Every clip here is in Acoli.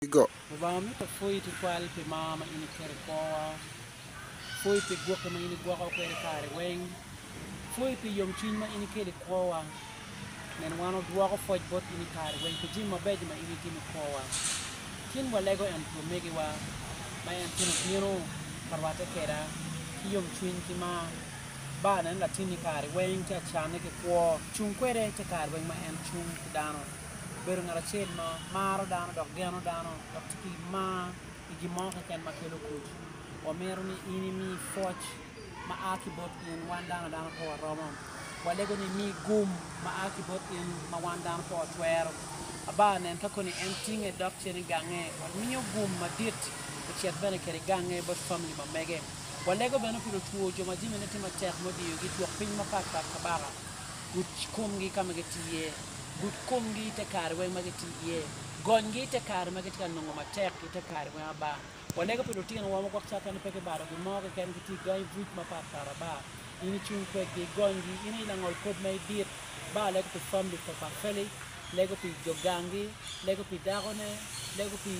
Go. Lubanga mito pwoyi tutwal pi mar ma in iketo i kwowa, pwoyi pi gwokke ma in igwoko kwede kare weng, pwoyi pi yomcwiny ma in ikelo i kwowa. Nen wan odwoko pwoc bot in i kare weng pi jami mabeco ma in itimo i kwowa. Tin walego en pi omegiwa ma en tin obino ka rwatte keda ki yomcwiny ki mar. Ba nen latinni kare weng tye acanne ki kwo, cung kwede te kare weng ma en cung ki dano. Obedo ngat acel ma maro dano dok geno dano dok tye ki mar i gin mo keken ma kelo kuc. Wamito ni in imi pwoc ma a ki bot in wan dano adana pe waromo. Walego ni imi gum ma a ki bot in ma wan dano pe watwero. Aba nen ka koni en tinge dok cen i gange, wamiyo gum madit ocit bene kwede i gange bot famili ma mege. Walego bene pi lutwo jo ma jamine tye matek ma odiyogi i twok piny mapatpat kabaka. Gud komgi ka ma gitye iye. Gud komgi i te kare weng ma gitye iye. Gonygi i te kare ma gitye ka nongo matek i te kare weng aba. Walego pi lutinowa ma gwok cakene pe gibalo gin mo keken gitye i gangi buc mapat pat aba. In icung kwedgi, igonygi. In aye langol kop ma idit. Ba alego pi famili pa pa Felix, lego pi jo ganggi, lego pi dakone, lego pi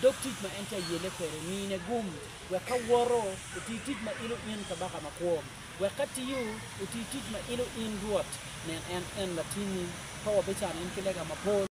dog tic ma en tye ayelle kwede. Mine gum wek ka woto oti tic ma ilo in kabaka makwo. Wek ka tiyo, oti tic ma ilo in Rwot. Nen en en latinni, pe wabicano in ki lega mapol.